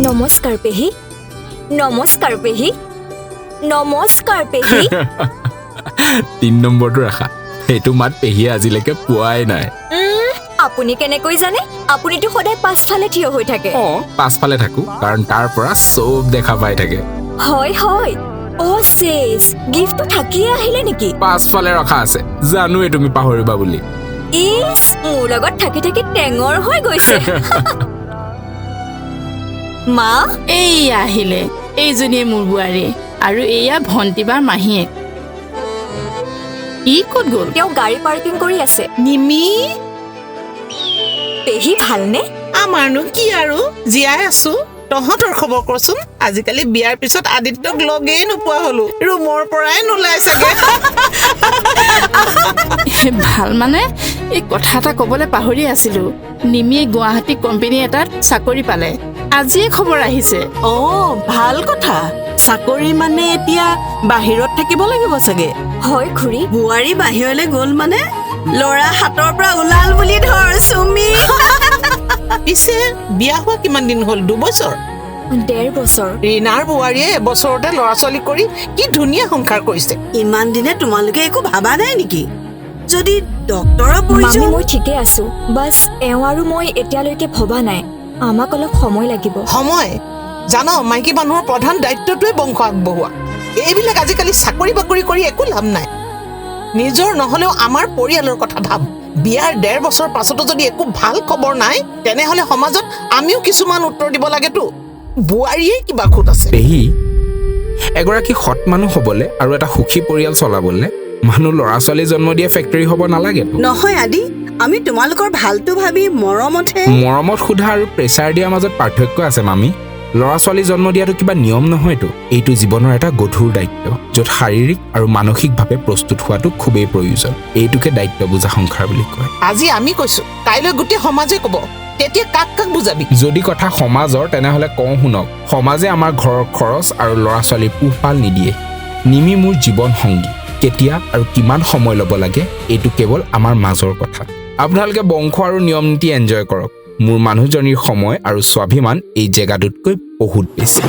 নমস্কাৰ পেহী, নমস্কাৰ পেহী, নমস্কাৰ পেহী। 3 নম্বৰটো ৰাখা, সেইটো মাত পেহীয়ে আজিলৈকে পোৱাই নাই। আপুনি কেনেকৈ জানে? আপুনিতো সদায় পাছফালে থিয় হৈ থাকে। অ, পাছফালে থাকো কাৰণ তাৰ পৰা চব দেখা পাই থাকে। হয় হয়। অ চেচ, গিফ্টটো থাকিয়ে আহিলে নেকি? পাছফালে ৰখা আছে, জানোৱে তুমি পাহৰিবা বুলি। ইচ, মোৰ লগত থাকি থাকি টেঙৰ হৈ গৈছে মা। এইয়া আহিলে, এইজনীয়ে মোৰ বোৱাৰী আৰু এয়া ভণ্টিবাৰ মাহীয়েক। ই ক'ত গ'ল? তেওঁ গাড়ী পাৰ্কিং কৰি আছে। নিমি! পেহী, ভালনে? আমাৰনো কি আৰু, জীয়াই আছো। তহঁতৰ খবৰ কচোন। আজিকালি বিয়াৰ পিছত আদিত্যক লগেই নোপোৱা হলো, ৰুমৰ পৰাই নোলাই চাগে। ভাল মানে, এই কথা এটা ক'বলৈ পাহৰি আছিলো। নিমিয়ে গুৱাহাটী কোম্পেনী এটাত চাকৰি পালে, আজিয়ে খবৰ আহিছে। অ, ভাল কথা। চাকৰি মানে এতিয়া বাহিৰত থাকিব লাগিব চাগে। হয় খুৰী। বোৱাৰী বাহিৰলৈ গ'ল মানে ল'ৰা হাতৰ পৰা ওলাল বুলি ধৰ চুমি। পিছে বিয়া হোৱা কিমান দিন হ'ল? 2 বছৰ? 1.5 বছৰ। ৰীণাৰ বোৱাৰীয়ে এবছৰতে ল'ৰা ছোৱালী কৰি কি ধুনীয়া সংসাৰ কৰিছে। ইমান দিনে তোমালোকে একো ভাবা নাই নেকি, যদি ডক্তৰৰ মামী, প্ৰয়োজন? মই ঠিকে আছো। বাছ, এওঁ আৰু মই এতিয়ালৈকে ভবা নাই। আমাক অলপ সময় লাগিব। সময়? জান, মাইকী মানুহৰ প্ৰধান দায়িত্বটোৱে বংশ আগবঢ়োৱা। এইবিলাক আজিকালি চাকৰি বাকৰি কৰি একো লাভ নাই। নিজৰ নহলেও আমাৰ পৰিয়ালৰ কথা ভাব। বিয়াৰ 1.5 বছৰ পাছতো যদি একো ভাল খবৰ নাই, তেনেহলে সমাজত আমিও কিছুমান উত্তৰ দিব লাগেতো, বোৱাৰীয়ে কিবা খুট আছে। পেহী, এগৰাকী সৎ মানুহ হ'বলে আৰু এটা সুখী পৰিয়াল চলাবলে মানুহ ল'ৰা ছোৱালী জন্ম দিয়া ফেক্টৰী হ'ব নালাগেতো। নহয় আদি, আমি তোমালোকৰ ভালটো ভাবি মৰমতহে। মৰমত সোধা আৰু প্ৰেছাৰ দিয়াৰ মাজত পাৰ্থক্য আছে মামী। ল'ৰা ছোৱালী জন্ম দিয়াটো কিবা নিয়ম নহয়তো। এইটো জীৱনৰ এটা গধুৰ দায়িত্ব, য'ত শাৰীৰিক আৰু মানসিকভাৱে প্ৰস্তুত হোৱাটো খুবেই প্ৰয়োজন। এইটোকে দায়িত্ব বুজা সংসাৰ বুলি কয়। আজি আমি কৈছো, কাইলৈ গোটেই সমাজে কব। তেতিয়া কাক কাক বুজাবি? যদি কথা সমাজৰ, তেনেহ'লে কওঁ শুনক। সমাজে আমাৰ ঘৰৰ খৰচ আৰু ল'ৰা ছোৱালীৰ পোহপাল নিদিয়ে। নিমি মোৰ জীৱন সংগী। কেতিয়া আৰু কিমান সময় ল'ব লাগে, এইটো কেৱল আমাৰ মাজৰ কথা। আপোনালোকে বংশ আৰু নিয়ম নীতি এনজয় কৰক। মোৰ মানুহজনীৰ সময় আৰু স্বাভিমান এই জেগাটোতকৈ বহুত বেছি।